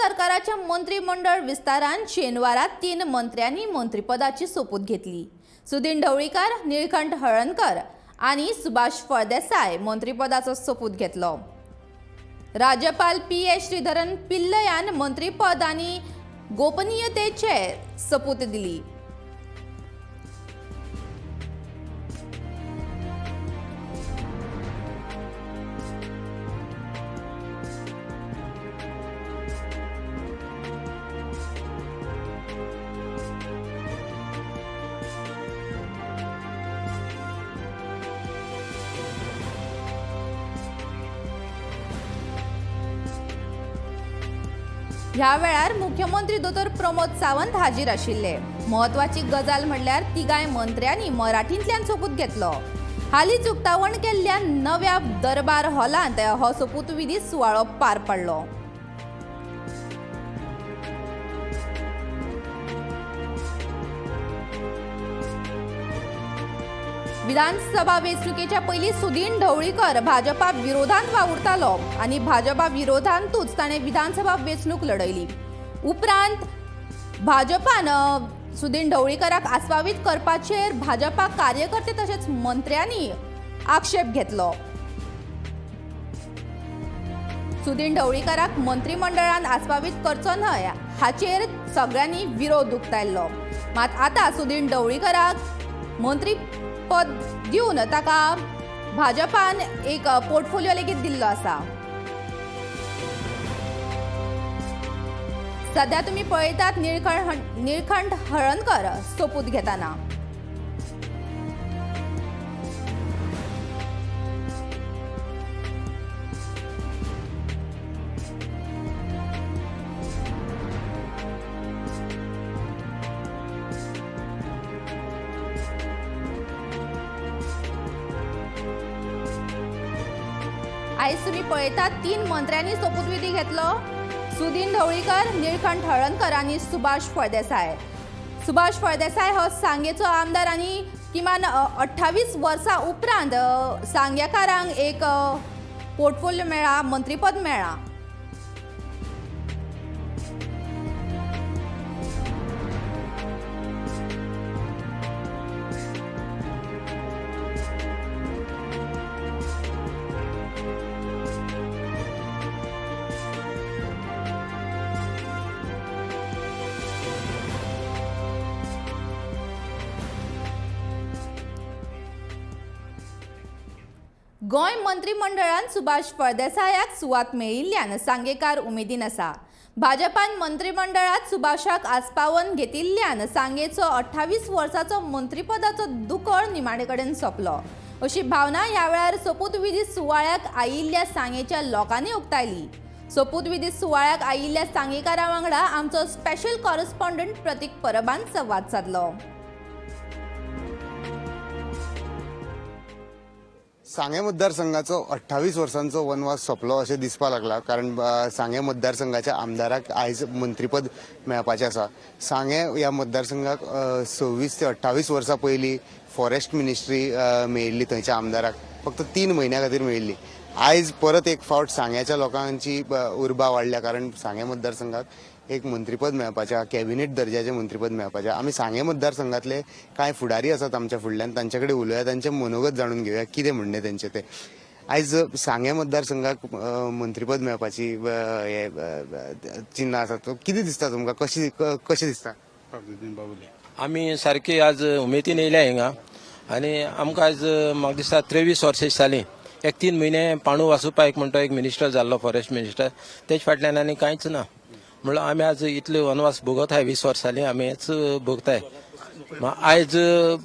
सरकाराच्या मंत्रीमंडळ विस्तारान शेनवारा 3 मंत्र्यांनी मंत्रीपदाची सोपूत घेतली. सुदीन ढवळीकार, निळकंठ हळर्णकर आनी सुभाष फळदेसाय मंत्रीपदाचो सोपूत घेतलो. राज्यपाल पी.एस. श्रीधरन पिल्लयान मंत्रीपद आनी गोपनीयतेचे सोपूत दिली. ह्या वेळार मुख्यमंत्री दोतोर प्रमोद सावंत हाजीर आशिल्ले. म्हत्वाची गजाल म्हणल्यार तिगाय मंत्र्यांनी मराठींतल्यान सोपूत घेतलो. हालींच उक्तावण केल्ल्या नव्या दरबार हॉलांत हो सोपूतविधी सुवाळो पार पडलो. विधानसभा वेंचणुकेच्या पयलीं सुदीन ढवळीकर भाजपा विरोधांत वावुरतालो आनी भाजपा विरोधांतूच ताणें विधानसभा वेंचणूक लढयली. उपरांत भाजपान सुदीन ढवळीकराक आस्वावीत करपाचेर भाजपा कार्यकर्ते तशेंच मंत्र्यांनी आक्षेप घेतलो. सुदीन ढवळीकराक मंत्रिमंडळान आस्पावीत करचो न्हय हाचेर सगळ्यांनी विरोध उक्तायल्लो. मात आतां सुदीन ढवळीकराक मंत्रीपद दिवन ताका भाजपान एक पोर्टफोलिओ लेगीत दिल्लो आसा. सध्या तुमी पळयतात निळकंठ हळर्णकर सोपूत घेताना. आयज तुमी पळयतात 3 मंत्र्यांनी सोपूतविधी घेतलो. सुदीन ढवळीकर, निळकंठ हळर्णकर आनी सुभाष फळदेसाय. सुभाष फळदेसाय हो सांगेचो आमदार आनी किमान 28 वर्सां उपरांत सांगेकारांक एक पोर्टफोलिओ मेळ्ळा, मंत्रीपद मेळ्ळा. गोंय मंत्रिमंडळान सुभाष फळदेसायाक सुवात मेळिल्ल्यान सांगेकार उमेदीन आसा. भाजपान मंत्रिमंडळात सुभाषाक आस्पावन घेतिल्ल्यान सांगेचो 28 वर्साचो मंत्रीपदाचो दुकळ निमाणे कडेन सोंपलो अशी भावना ह्या वेळार सोपूतविधी सुवाळ्याक आयिल्ल्या सांगेच्या लोकांनी उक्तायली. सोपूतविधी सुवाळ्याक आयिल्ल्या सांगेकारा वांगडा आमचो स्पेशल कॉरेस्पॉन्डंट प्रतीक परबान संवाद सादलो. सांगें मतदारसंघाचो 28 वर्सांचो वनवास सोंपलो अशें दिसपाक लागला, कारण सांगें मतदारसंघाच्या आमदाराक आयज मंत्रीपद मेळपाचें आसा. सांगें ह्या मतदारसंघाक 26 ते 28 वर्सां पयलीं फॉरेस्ट मिनिस्ट्री मेळिल्ली, थंयच्या आमदाराक फक्त 3 म्हयन्या खातीर मेळिल्ली. आयज परत एक फावट सांग्याच्या लोकांची उर्बा वाडल्या, कारण सांगें मतदारसंघाक एक मंत्रीपद मेळपाचें, कॅबिनेट दर्जाचें मंत्रीपद मेळपाचें. आमी सांगें मतदारसंघातले कांय फुडारी आसात आमच्या फुडल्यान, तांचे कडेन उलोवया, तांचें मनोगत जाणून घेवया कितें म्हणणें तेंचें तें. आयज सांगें मतदारसंघाक मंत्रीपद मेळपाची हे चिन्ह आसा, तो कितें दिसता तुमकां, कशें दिसता? आमी सारकी आज उमेदीन येयल्या हिंगा आनी आमकां आयज म्हाका दिसता 23 वर्सां जालीं. एक 3 म्हयने पांडू वासुपायक म्हणटा एक मिनिस्टर जाल्लो, फॉरेस्ट मिनिस्टर, तेज फाटल्यान आनी कांयच ना. म्हणल्यार आमी आज इतले वनवास भोगताय, 20 वर्सां जालीं आमी हेच भोगताय. आयज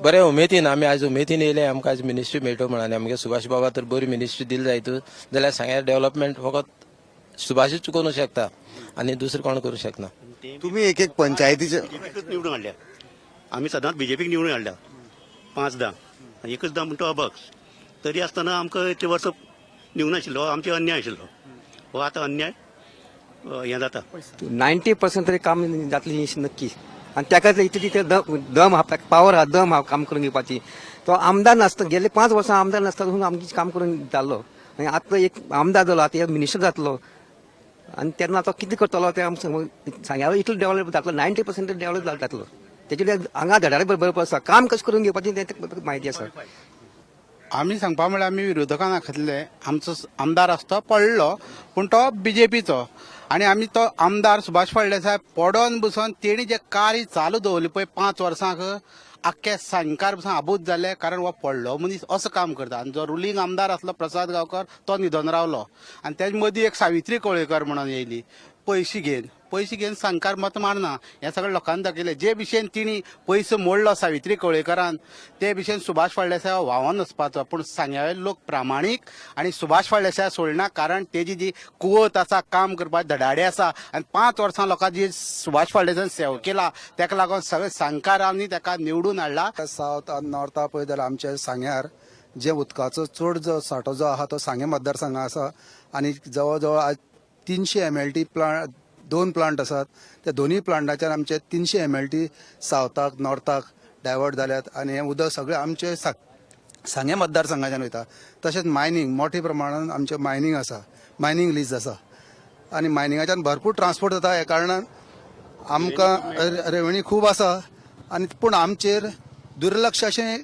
बरे उमेदीन आमी आयज उमेदीन येयले, आमकां आयज मिनिस्ट्री मेळटो म्हणून. आमगे सुभाष बाबा तर बरी मिनिस्ट्री दिली जायत जाल्यार सांग्यार डेव्हलपमेंट फकत सुभाषूच करूंक शकता आनी दुसरें कोण करूंक शकना. तुमी एक एक पंचायतीचे बीजेपीकच निवडून हाडल्या, आमी सदांच बीजेपीक निवडून हाडल्या 5दा, एकचदा म्हणटा अबक्स, तरी आसतना आमकां इतले वर्सां दिवंक नाशिल्लो, आमचे अन्याय आशिल्लो, हो आतां अन्याय हें जाता. 90% तरी काम जातलें नक्की. आनी ताका इतले तितले दम आहा, पावर आहा, दम आहा काम करून घेवपाची. तो आमदार नासता, गेले 5 वर्सां आमदार नासता तूं आमचें काम करून जाल्लो, आनी आतां एक आमदार जालो, आतां मिनिस्टर जातलो, आनी तेन्ना तो कितें करतलो तें आमकां सांग्या इतलो डेवलप जातलो, 90% डेवलप जातलो. तेजे हांगा धडाडे बरोबर आसा, काम कशें करून घेवपाचें तें ताका म्हायती आसा. आमी सांगपा म्हळ्यार आमी विरोधकां दाखयतले. आमचो आमदार आसा तो पडलो, पूण तो बीजेपीचो. आनी आमी तो आमदार सुभाष फळदेसाय पडोन बसून तेणी जे कार्य चालू दवरले पळय 5 वर्सांक, आख्खे सांगकार बसून आबूज जाले, कारण हो पडलो मनीस असो काम करता. आनी जो रुलींग आमदार आसलो प्रसाद गांवकर, तो न्हिदोन रावलो. आनी तेज मदीं एक सावित्री कवळेकर म्हणून येयली पयशे घेवन, पयशे घेवन सांगकार मत मारना हें सगळें लोकांनी दाखयलें. जे भशेन तिणी पयसो मोडलो सावित्री कवळेकरान, ते भशेन सुभाष फळदेसाय व्हांवन वचपाचो. पूण सांग्यावेले लोक प्रामाणीक आनी सुभाष फळदेसाय सोडना, कारण तेजी जी कुवत आसा काम करपाक, धडाडे आसा. आनी 5 वर्सां लोकां जी सुभाष फळदेसायान सेवा केला, तेका लागून सगळे सांगकारांनी तेका निवडून हाडला. सावथ आनी नॉर्था पळयत जाल्यार आमच्या सांग्यार जे उदकाचो चड जो सांठो जो आहा तो सांगें मतदारसंघा आसा. आनी जवळ जवळ आज 300 एमएलटी प्लांट, दोन प्लांट आसात. त्या दोनूय प्लांटाच्यान आमचे 300 एमएलटी सावथाक नॉर्थाक डायवर्ट जाल्यात आनी हें उदक सगळें आमचे सांगें मतदारसंघाच्यान वयता. तशेंच मायनींग मोठ्या प्रमाणान आमचें मायनींग आसा, मायनींग लीज आसा आनी मायनिंगाच्यान भरपूर ट्रान्सपोर्ट जाता. ह्या कारणान आमकां रेवणी खूब आसा. आनी पूण आमचेर दुर्लक्ष अशें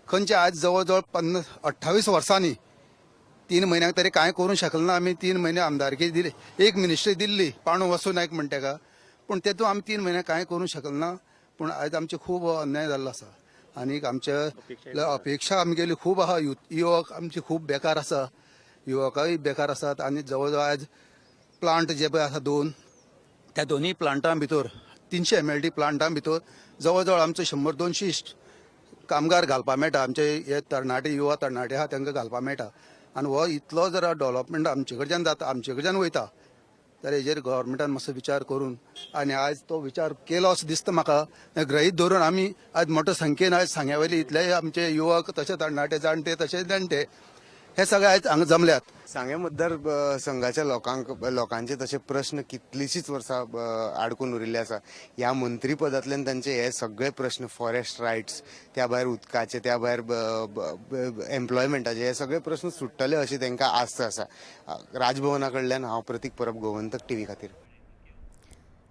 खंयचें आज जवळ जवळ 50 28 वर्सांनी 3 म्हयन्यांक तरी कांय करूंक शकले ना. आमी 3 म्हयने आमदारकी दिली, एक मिनिस्ट्री दिल्ली पांडू वसू नायक म्हणटा तेका, पूण तेतून आमी 3 म्हयने कांय करूंक शकले ना. पूण आयज आमचे खूब अन्याय जाल्लो आसा आनी आमचे अपेक्षा आमगेली खूब आहा. युवक आमचे खूब बेकार आसा, युवकय बेकार आसात. आनी जवळ जवळ आयज प्लांट जे पळय आसा दोन, त्या दोनूय प्लांटां भितर 300 एमएलटी प्लांटां भितर जवळ जवळ आमचे 100-200 कामगार घालपा मेळटा. आमचे हे तरणाटे, युवा तरणाटे आहा तांकां घालपा मेळटा. आनी हो इतलो जर डेवलपमेंट आमचे कडच्यान जाता, आमचे कडच्यान वयता, तर हेजेर गव्हर्मेंटान मातसो विचार करून, आनी आयज तो विचार केलो असो दिसता म्हाका. हें गृहीत धरून आमी आज मोठ्या संख्येन आयज सांग्या वयले इतलेय आमचे युवक, तशें तरणाटे, जाणटे तशेंच जाणटे, हे सगळे आयज हांगा जमल्यात. सांगें मतदार संघाच्या लोकांक लोकांचे तशे प्रश्न कितलीशीच वर्सां आडकून उरिल्ले आसा. ह्या मंत्रीपदांतल्यान तांचे हे सगळे प्रश्न, फॉरेस्ट रायट्स, त्या भायर उदकाचे, त्या भायर एम्प्लॉयमेंटाचे, हे सगळे प्रश्न सुट्टले अशी तांकां आस्त आसा. राजभवना कडल्यान हांव प्रतीक परब, गोमंतक टीव्ही खातीर.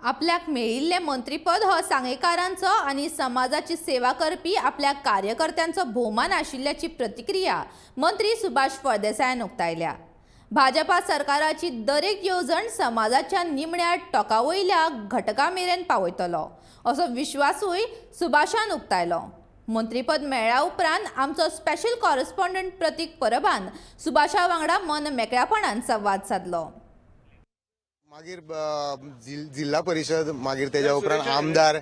आपल्याक मेळिल्लें मंत्रीपद हो सांगेकारांचो आनी समाजाची सेवा करपी आपल्या कार्यकर्त्यांचो भोवमान आशिल्ल्याची प्रतिक्रिया मंत्री सुभाष फळदेसायान उक्तायल्या. भाजपा सरकाराची दरेक येवजण समाजाच्या निमण्या टोका वयल्या घटका मेरेन पावयतलो असो विश्वासूय सुभाषान उक्तायलो. मंत्रीपद मेळ्ळ्या उपरांत आमचो स्पेशल कॉरेस्पॉन्डंट प्रतीक परबान सुभाषा वांगडा मन मेकळ्यापणान संवाद सादलो. मागीर जिल्हा परिशद, मागीर तेज्या उपरांत आमदार,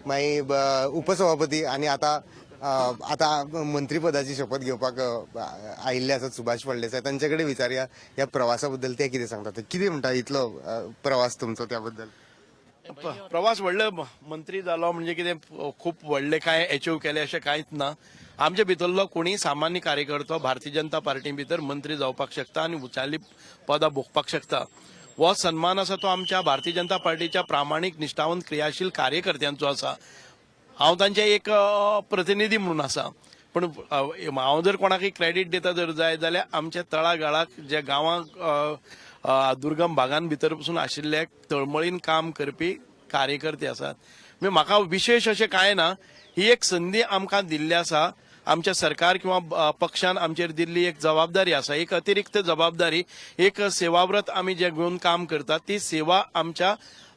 मागीर उपसभापती आनी आतां मंत्रीपदाची शपथ घेवपाक आयिल्ले आसात सुभाष फळदेसाय. तांचे कडेन विचारया ह्या प्रवासा बद्दल ते कितें सांगतात ते. कितें म्हणटा, इतलो प्रवास तुमचो, त्या बद्दल? प्रवास व्हडले, मंत्री जालो म्हणजे कितें खूब व्हडले कांय एचीव केले अशें कांयच ना. आमचे भितरलो कोणीय सामान्य कार्यकर्तो भारतीय जनता पार्टी भितर मंत्री जावपाक शकता आनी उंचाली पदां भोगपाक शकता. हो सन्मान आसा तो आमच्या भारतीय जनता पार्टीच्या प्रामाणीक, निश्ठावंत, क्रियाशील कार्यकर्त्यांचो आसा. हांव तांचे एक प्रतिनिधी म्हणून आसा. पण हांव जर कोणाकय क्रेडीट दिता जर जाय जाल्यार आमच्या तळागाळाक, जे गांवांक दुर्गम भागान भितर पसून आशिल्ले तळमळीन काम करपी कार्यकर्ते आसात. म्हणजे म्हाका विशेश अशें कांय ना. ही एक संदी आमकां दिल्ली आसा, आमच्या सरकार किंवा पक्षान आमचेर दिल्ली एक जबाबदारी आसा, एक अतिरिक्त जबाबदारी, एक सेवाव्रत आमी जे घेवन काम करतात ती सेवा आमच्या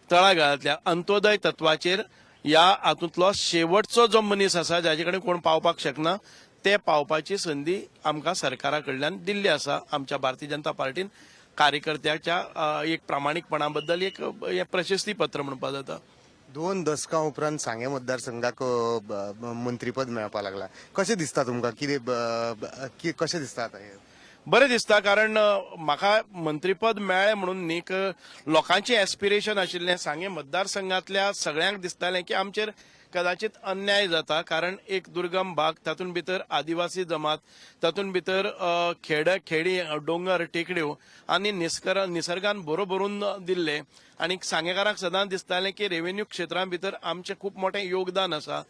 तळागाळांतल्या अंत्योदय तत्वाचेर ह्या हातूंतलो शेवटचो जो मनीस आसा, जाचे कडेन कोण पावपाक शकना, ते पावपाची संदी आमकां सरकारा कडल्यान दिल्ली आसा. आमच्या भारतीय जनता पार्टीन कार्यकर्त्याच्या एक प्रामाणीकपणा बद्दल एक हें प्रशस्ती पत्र म्हणपाक जाता. 2 दसकां उपरांत सांगें मतदारसंघाक मंत्रीपद मेळपाक लागला. कशें दिसता तुमकां? कितें कशें दिसता आतां हें? बरें दिसता, कारण म्हाका मंत्रीपद मेळ्ळें म्हणून न्ही, लोकांचें एस्पिरेशन आशिल्लें. सांगें मतदारसंघांतल्या सगळ्यांक दिसतालें की आमचेर कदाचित अन्याय जाता, कारण एक दुर्गम भाग, तातूंत भितर आदिवासी जमात, तातूंत भितर खेड खेडी, दोंगर टेकड्यो आनी निसर्गान भरभरून दिल्ले. आनी सांगेकारांक सदांच दिसतालें की रेव्हेन्यू क्षेत्रां भितर आमचें खूब मोठें योगदान आसा.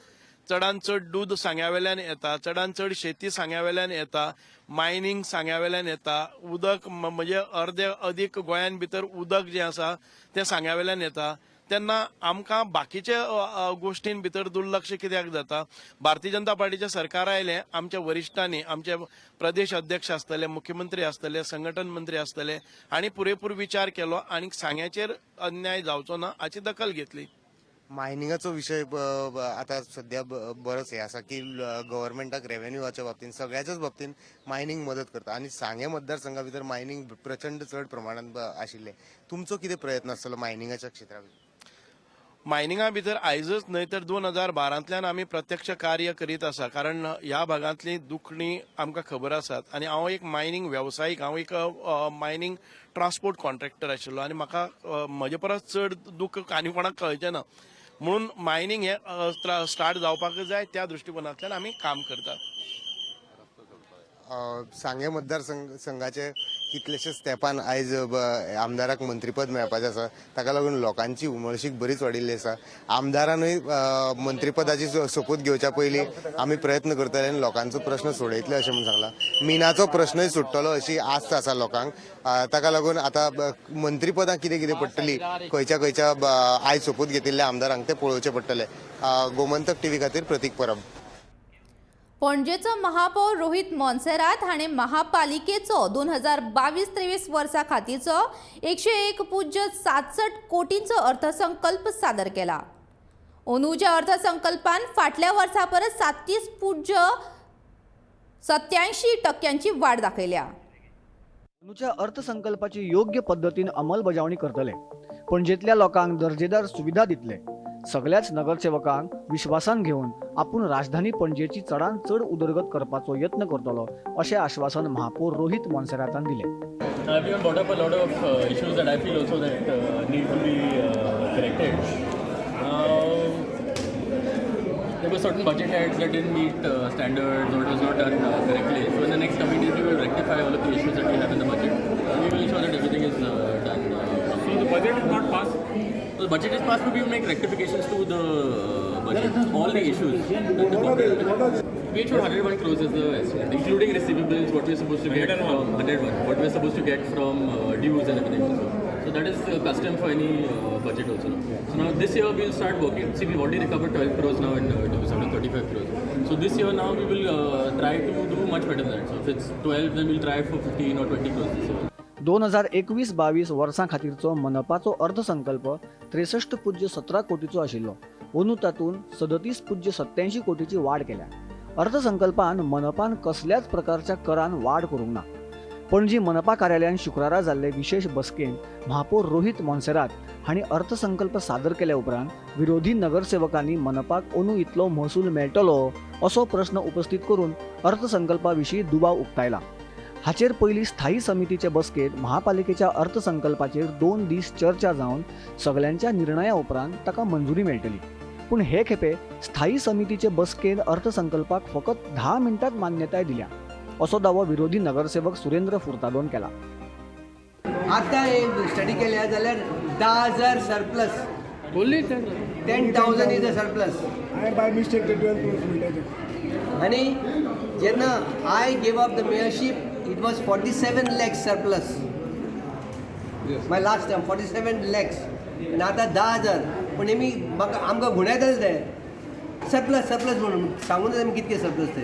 चडान चड दूद सांग्या वेल्यान येता, चडान चड शेती सांग्या वेल्यान येता, मायनींग सांग्या वेल्यान येता, उदक म्हणजे अर्दे अदीक गोंयान भितर उदक जें आसा तें सांग्या वेल्यान येता. तेन्ना आमकां बाकीचे गोश्टीन भितर दुर्लक्ष कित्याक जाता? भारतीय जनता पार्टीचें सरकार आयलें, आमच्या वरिश्ठांनी, आमचे प्रदेश अध्यक्ष आसतले, मुख्यमंत्री आसतले, संघटन मंत्री आसतले, आनी पुरेपूर विचार केलो आनी सांग्याचेर अन्याय जावचो ना हाची दखल घेतली. मायनिंगाचो विशय आतां सद्या बरोच हे आसा की गव्हर्मेंटाक रेव्हेन्यूच्या बाबतीन, सगळ्याच्याच बाबतीन मायनिंग मदत करता आनी सांगें मतदारसंघा भितर मायनिंग प्रचंड चड प्रमाणात आशिल्लें. तुमचो कितें प्रयत्न आसतलो मायनिंगाच्या क्षेत्रा भितर? मायनिंगा भितर आयजच न्हय तर 2012तल्यान आमी प्रत्यक्ष कार्य करीत आसा, कारण ह्या भागांतली दुखणी आमकां खबर आसात. आनी हांव एक मायनिंग वेवसायीक, हांव एक मायनिंग ट्रान्सपोर्ट कॉन्ट्रॅक्टर आशिल्लो आनी म्हाका म्हजे परस चड दुख्ख आनी कोणाक कळचें ना. म्हणून मायनिंग हें स्टार्ट जावपाक जाय, त्या दृश्टिकोनांतल्यान आमी काम करतात. सांगें मतदारसंघ संघाचे कितलेशेच तेंपान आयज आमदाराक मंत्रीपद मेळपाचें आसा. ताका लागून लोकांची उमळशीक बरीच वाडिल्ली आसा. आमदारानूय मंत्रीपदाची सोपूत घेवच्या पयलीं आमी प्रयत्न करतले आनी लोकांचो प्रश्न सोडयतले अशें म्हूण सांगलां. मिनाचो प्रश्नय सुट्टलो अशी आस्त आसा लोकांक. ताका लागून आतां मंत्रीपदां कितें कितें पडटली खंयच्या खंयच्या आयज सोपूत घेतिल्ल्या आमदारांक तें पळोवचें पडटलें. गोमंतक टीव्ही खातीर प्रतीक परब. पणजेचो महापौर रोहित मोन्सेरात हाणें महापालिकेचो 2022-23 वर्सा खातीरचो 101.67 कोटींचो अर्थसंकल्प सादर केला. अंदूच्या अर्थसंकल्पान फाटल्या वर्सा परस 37.87 टक्क्यांची वाड दाखयल्या. अंदूच्या अर्थसंकल्पाची योग्य पद्दतीन अंमलबजावणी करतले. पणजेंतल्या लोकांक दर्जेदार सुविधा दितले. सगल्याच नगरसेवकांक विश्वासान घेवन आपूण राजधानी पणजेची चडान चड उदरगत करपाचो यत्न करतलो, अशें आश्वासन महापौर रोहित मोन्सेरातान दिलें. We have brought up a lot of issues that I feel also that need to be corrected. There were certain budget heads that didn't meet standards or it was not done correctly. So in the next coming days, we will rectify all of the issues that we have in the budget. And we will ensure that everything is done properly. So the budget is not passed. So the budget is passed, but we will make rectifications to the budget, all the issues that the corporation. We had showed 101 crores as the estimate, including receivables, what we're supposed to get from 101, what we're supposed to get from dues and everything also. So that is custom for any budget also now. So now this year we'll start working. See, we've already recovered 12 crores now in dues out of 35 crores. So this year now we will try to do much better than that. So if it's 12, then we'll try for 15 or 20 crores this year. 2021-22 वर्सां खातीरचो मनपाचो अर्थसंकल्प 63.17 कोटीचो आशिल्लो. अंदू तातूंत 37.87 कोटीची वाड केल्या. अर्थसंकल्पान मनपान कसल्याच प्रकारच्या करान वाड करूंक ना. पणजी मनपा कार्यालयान शुक्रारा जाल्ले विशेश बसकेंत महापौर रोहित मोन्सेरात हांणी अर्थसंकल्प सादर केल्या उपरांत विरोधी नगरसेवकांनी मनपाक अंदू इतलो महसूल मेळटलो असो प्रस्न उपस्थित करून अर्थसंकल्पा विशीं दुबाव उक्तायला. हाचेर पयली स्थायी समितीचे बसकेंत महापालिकेच्या अर्थसंकल्पाचेर 2 दीस चर्चा जावन सगल्यांच्या निर्णया उपरांत ताका मंजुरी मेळटली. पूण हे खेपे स्थायी समितीचे बसकेंत अर्थसंकल्पाक फकत 10 मिनटांत मान्यताय दिल्या, असो दावो विरोधी नगरसेवक सुरेंद्र फुर्तादोन केला. आतां हे स्टडी केल्या जाल्यार 10,000 surplus. 10,000 is a surplus. हांवें बाय मिस्टेक ते 12 क्रोर्स म्हणले ते. आनी जेन्ना I gave up the mayorship, it was 47 lakhs surplus, my last time, 47 lakhs. आनी आतां 10,000. पूण हेमी म्हाका आमकां गुणयताले ते सरप्लस सरप्लस म्हणून. सांगून आमी कितके सरप्लस ते.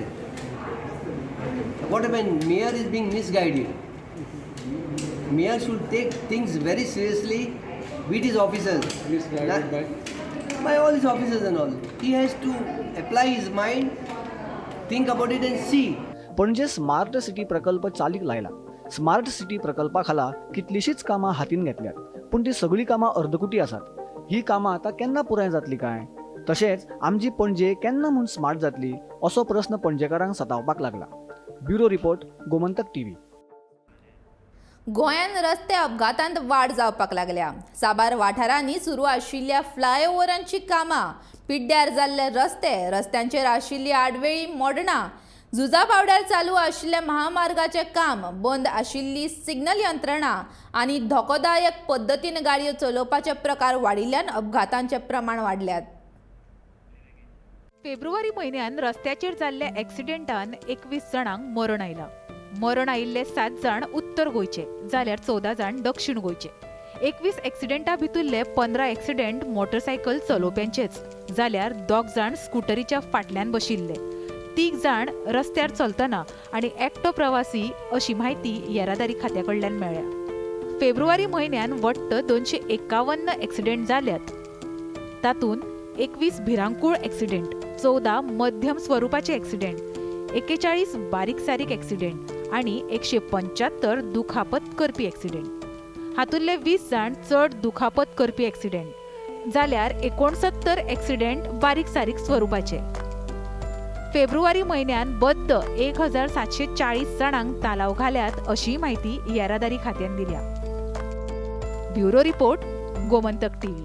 What happen, mayor is being misguided. Mayor should take things very seriously with his officers. Misguided by? By all his officers and all. He has to apply his mind, think about it and see. Panaji smart city प्रकल्प चालीक लायला. Smart city प्रकल्पा खाला कितलीशींच कामां हातीन घेतल्यात, पूण ती सगळीं कामां अर्दकुटी आसात. ही कामां आतां केन्ना पुराय जातली काय? तशेंच आमची पणजे केन्ना म्हूण स्मार्ट जातली, असो प्रस्न पणजेकारांक सतावपाक लागला. Bureau report, Gomantak TV. गोंयांत रस्ते अपघातांत वाड जावपाक लागल्या. साबार वाठारांनी सुरू आशिल्ल्या फ्लायओव्हरांची कामां, पिड्ड्यार जाल्ले रस्ते, रस्त्यांचेर आशिल्ली आडवेळी मोडणां, झुजा पावड्यार चालू आशिल्ल्या महामार्गाचें काम, बंद आशिल्ली सिग्नल यंत्रणा आनी धोकोदायक पद्दतीन गाडयो चलोवपाचे प्रकार वाडिल्ल्यान अपघातांचे प्रमाण वाडल्यात. फेब्रुवारी म्हयन्यान रस्त्याचेर जाल्ल्या एक्सिडेंटान 21 जाणांक मरण आयलां. मरण आयिल्ले 7 जाण उत्तर गोंयचे जाल्यार 14 जाण दक्षिण गोंयचे. 21 एक्सिडेंटा भितुल्ले 15 एक्सिडेंट मोटरसायकल चलोवप्यांचेच जाल्यार 2 जाण स्कुटरीच्या फाटल्यान बशिल्ले, 3 जाण रस्त्यार चलतना आनी एकटो प्रवासी अशी म्हायती येरादारी खात्या कडल्यान मेळ्ळ्या. फेब्रुवारी म्हयन्यान वट्ट 251 एक्सिडेंट जाल्यात. तातूंत 21 भिरांकूळ एक्सिडेंट, 14 मध्यम स्वरुपाचे एक्सिडेंट, 41 बारीक सारीक एक्सिडेंट आनी 175 दुखापत करपी एक्सिडेंट. हातूंतले 20 जाण चड दुखापत करपी एक्सिडेंट जाल्यार 69 एक्सिडेंट बारीक सारीक स्वरुपाचे. फेब्रुवारी म्हयन्यान बद्द 1740 जाणांक तालाव घाल्यात अशी म्हायती येरादारी खात्यान दिल्या. Bureau report, Gomantak TV.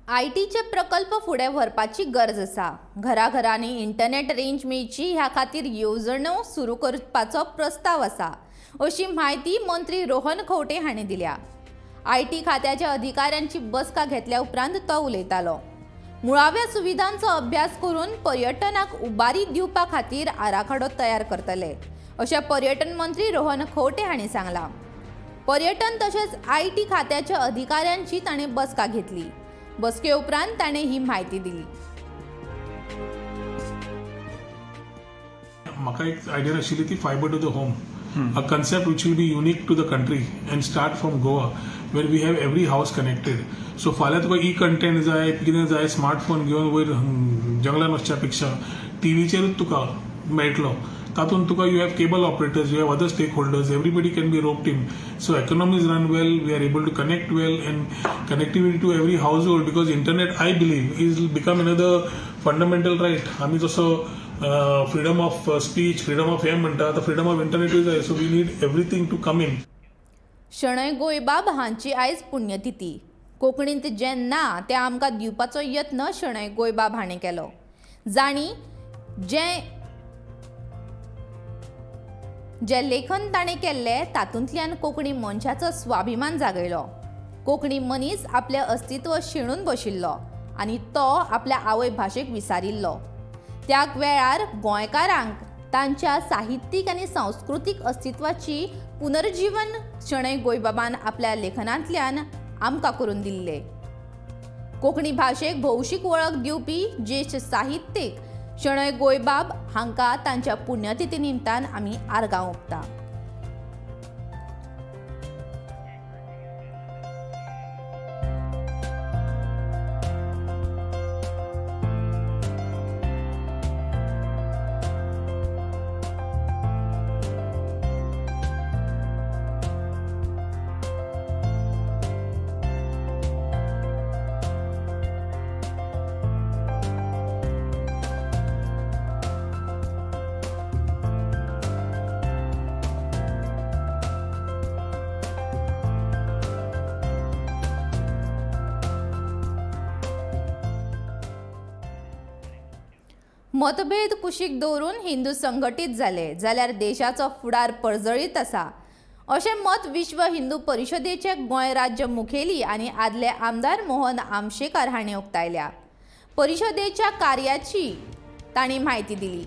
आयटीचे प्रकल्प फुडें व्हरपाची गरज आसा. घराघरांनी इंटरनेट रेंज मेळची ह्या खातीर येवजण्यो सुरू करपाचो प्रस्ताव आसा अशी म्हायती मंत्री रोहन खंवटे हांणी दिल्या. IT खात्याच्या अधिकाऱ्यांची बसका घेतल्या उपरांत तो उलयतालो. मुळाव्या सुविधांचो अभ्यास करून पर्यटनाक उबारी दिवपा खातीर आराखडो तयार करतले अशें पर्यटन मंत्री रोहन खंवटे हांणी सांगलां. पर्यटन तशेंच IT खात्याच्या अधिकाऱ्यांची ताणें बसका घेतली. बसके उपरांत ताणें ही म्हायती दिली. म्हाका एक आयडिया आशिल्ली ती fibre to the home, a concept which will be unique to the country and start from Goa where we have every house connected. So फाल्यां तुका ई कंटेंट जाय, कितें जाय, स्मार्टफोन घेवन वयर जंगलान वचच्या पेक्षा टीव्हीचेरूच तुका मेळटलो. तातूंत तुका you have cable operators, you have other stakeholders, everybody can be roped in. So economies run well, we are able to connect well and connectivity to every household because internet I believe is become another fundamental right. आमी जसो freedom of speech, freedom of हें म्हणटा, आतां freedom of इंटरनेटूय जाय. So we need everything to come in. Shenoi Goembab हांची आयज पुण्यतिथी. कोंकणींत जें ना तें आमकां दिवपाचो यत्न शणै गोंयबाब हांणी केलो. जांणी जें लेखन ताणें केल्लें तातूंतल्यान कोंकणी मनशाचो स्वाभिमान जागयलो. कोंकणी मनीस आपलें अस्तित्व शेणून बशिल्लो आनी तो आपल्या आवय भाशेक विसारिल्लो. त्या वेळार गोंयकारांक तांच्या साहित्यीक आनी सांस्कृतीक अस्तित्वाची पुनर्जीवन शणै गोंयबाबान आपल्या लेखनांतल्यान आमकां करून दिल्लें. कोंकणी भाशेक भौशीक वळख दिवपी ज्येश्ठ साहित्यीक शणै गोंयबाब हांकां तांच्या पुण्यतिथी निमतान आमी आर्गां ओंपता. मतभेद कुशीक दवरून हिंदू संघटीत जाले जाल्यार देशाचो फुडार पर्जळीत आसा अशें मत विश्व हिंदू परिशदेचे गोंय राज्य मुखेली आनी आदले आमदार मोहन आमशेकार हांणी उक्तायल्या. परिशदेच्या कार्याची तांणी म्हायती दिली.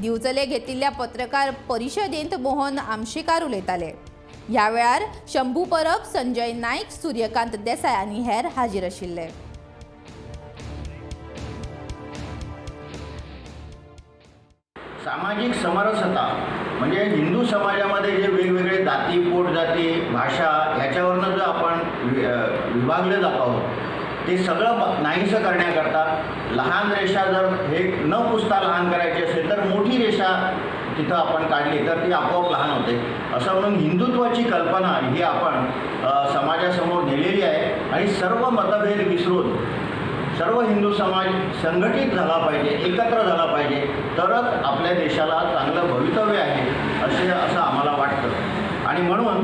दिवचले घेतिल्ल्या पत्रकार परिशदेंत मोहन आमशेकार उलयताले. ह्या वेळार शंभू परब, संजय नायक, सूर्यकांत देसाय आनी हेर हाजीर आशिल्ले. सामाजिक समरसता म्हणजे हिंदू समाजामध्ये जे वेगवेगळे जाती, पोटजाती, भाषा ह्याच्यावरनं जो आपण विभागले जात आहोत ते सगळं नाहीसं करण्याकरता लहान रेषा जर हे न पुसता लहान करायची असेल तर मोठी रेषा तिथं आपण काढली तर ती आपोआप लहान होते. असं म्हणून हिंदुत्वाची कल्पना ही आपण समाजासमोर नेलेली आहे आणि सर्व मतभेद विसरून सर्व हिंदू समाज संघटित झाला पाहिजे, एकत्र झाला पाहिजे, तरच आपल्या देशाला चांगलं भवितव्य आहे असं आम्हाला वाटतं. आणि म्हणून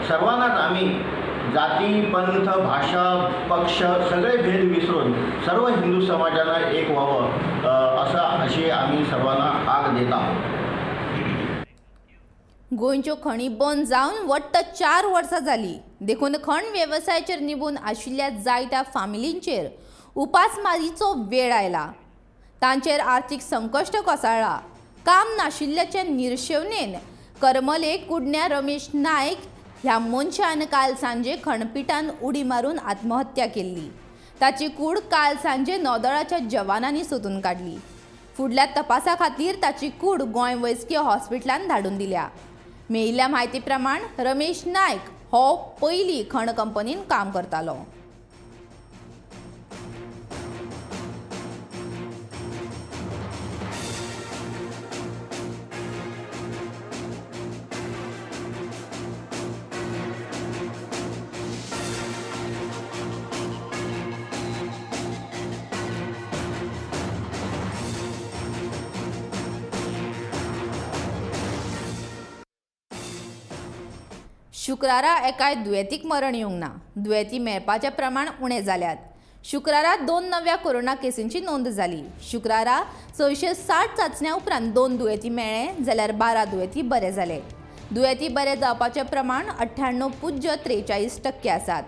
सर्वांनाच आम्ही जाती, पंथ, भाषा, पक्ष सगळे भेद विसरून सर्व हिंदू समाजाला एक व्हावं अशी आम्ही सर्वांना हाक देत आहोत. गोंयच्यो खणी बंद जावन वट्ट 4 वर्सां जाली. देखून खण वेवसायाचेर निबून आशिल्ल्या जायत्या फामिलींचेर उपासमारीचो वेळ आयला. तांचेर आर्थीक संकश्ट कोसळ्ळा. काम नाशिल्ल्याचे निर्शेवणेन करमले कुडण्या रमेश नायक ह्या मनशान काल सांजे खणपिटान उडी मारून आत्महत्या केल्ली. ताची कूड काल सांजे नौदळाच्या जवानांनी सोदून काडली. फुडल्या तपासा खातीर ताची कूड गोंय वैजकी हॉस्पिटलान धाडून दिल्या. मेळिल्ल्या म्हायती प्रमाण रमेश नायक हो पयलीं खण कंपनीन काम करतालो. शुक्रारा एकाय दुयेंतीक मरण येवंक ना. दुयेंती मेळपाचें प्रमाण उणें जाल्यात. शुक्रारा 2 नव्या कोरोना केसींची नोंद जाली. शुक्रारा 660 चांचण्या उपरांत 2 दुयेंती मेळ्ळे जाल्यार 12 दुयेंती बरे जाले. दुयेंती बरे जावपाचें प्रमाण 98.43% आसात.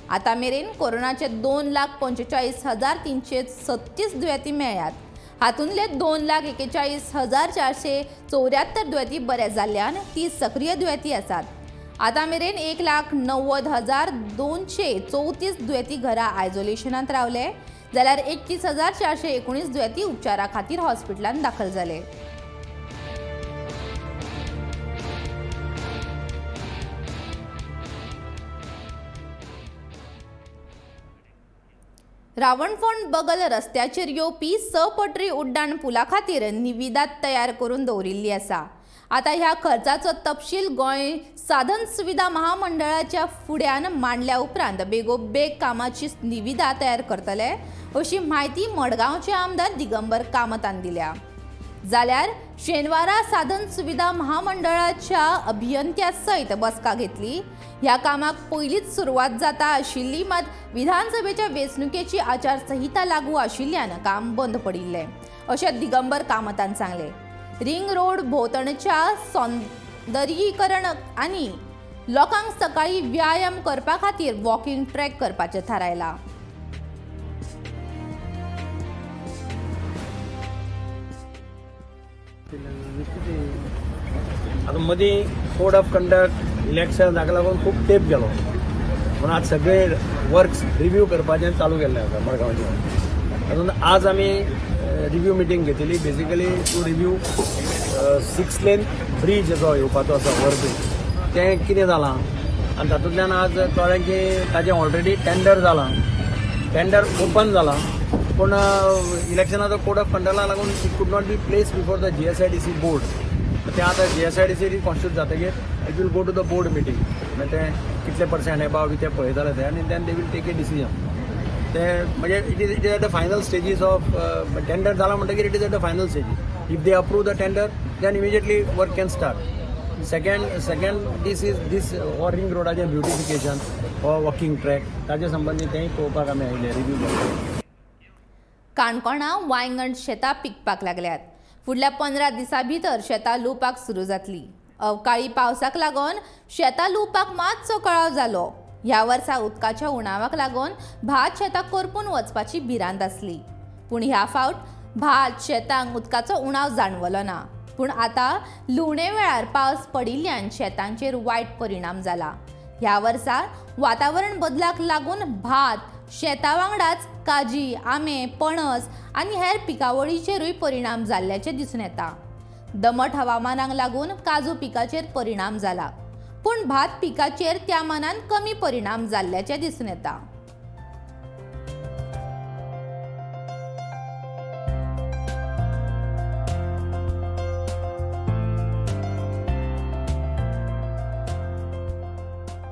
आतां मेरेन कोरोनाचे 2,45,336 दुयेंती मेळ्ळ्यात. हातूंतले 2,41,474 दुयेंती बरे जाल्ल्यान 30 सक्रीय दुयेंती आसात. आतां मेरेन 1,90,234 दुयेंती घरा आयसोलेशनांत रावले जाल्यार 31,419 दुयेंती उपचारा खातीर हॉस्पिटलांत दाखल जाले. रावणफोंड बगल रस्त्याचेर येवपी 6 पटरी उड्डाण पुला खातीर निविदा तयार करून दवरिल्ली आसा. आतां ह्या खर्चाचो तपशील गोंय साधन सुविधा महामंडळाच्या फुड्यान मांडल्या उपरांत बेगोबेग कामाची निविदा तयार करतले अशी म्हायती मडगांवचे आमदार दिगंबर कामतान दिल्या. जाल्यार शेनवारा साधन सुविधा महामंडळाच्या अभियंत्या सयत बसका घेतली. ह्या कामाक पयलींच सुरवात जाता आशिल्ली, मात विधानसभेच्या वेंचणुकेची आचारसंहिता लागू आशिल्ल्यान काम बंद पडिल्लें अशें दिगंबर कामतान सांगलें. रिंग रोड भोंवतणच्या सौंदर्यीकरण आनी लोकांक सकाळी व्यायाम करपा खातीर वॉकिंग ट्रॅक करपाचें थारायलां. आतां मदीं कोड ऑफ कंडक्ट इलेक्शन हाका लागून खूब तेंप गेलो म्हणून आज सगळे वर्क्स रिव्यू करपाचें चालू केल्लें आसा मडगांवचें. तातूंत आज आमी रिव्यू मिटींग घेतली, basically to review 6 lane bridge जो येवपाचो आसा ओवर ब्रीज तें कितें जालां आनी तातूंतल्यान आज कळ्ळें की ताजें ऑलरेडी टेंडर जालां, टेंडर ओपन जालां, पूण इलेक्शनाचो कोड ऑफ कंडक्टाक लागून it could not be place before the GSIDC board. तें आतां GSIDC constitute जातकीर it will go to the board meeting, मागीर तें कितले पर्संट एबाव बी तें पळयतले ते आनी then they will take a decision. ते म्हणजे it is at the final stages of tender जाला म्हणटकीर it is at the final stages. If they approve the tender then immediately work can start. Second this is this हो ring रोडाचें beautification हो walking track ताजे संबंदी तेंय पळोवपाक आमी आयिल्ले रिव्यू करपाक. काणकोणा वायंगण शेतां पिकपाक लागल्यात. फुडल्या 15 दिसां भितर शेतां लुवपाक सुरू जातली. अवकाळी पावसाक लागून शेतां लुवपाक मातसो कळाव जालो. ह्या वर्सा उदकाच्या उणावाक लागून भात शेतां करपून वचपाची भिरांत आसली, पूण ह्या फावट भात शेतांक उदकाचो उणाव जाणवलो ना. पूण आतां लुवणे वेळार पावस पडिल्ल्यान शेतांचेर वायट परिणाम जाला. ह्या वर्सा वातावरण बदलाक लागून भात शेता वांगडाच काजी, आंबे, पणस आनी हेर पिकावळीचेरूय परिणाम जाल्ल्याचें दिसून येता. दमट हवामानाक लागून काजू पिकाचेर परिणाम जाला, पूण भात पिकाचेर त्या मानान कमी परिणाम जाल्ल्याचें दिसून येता.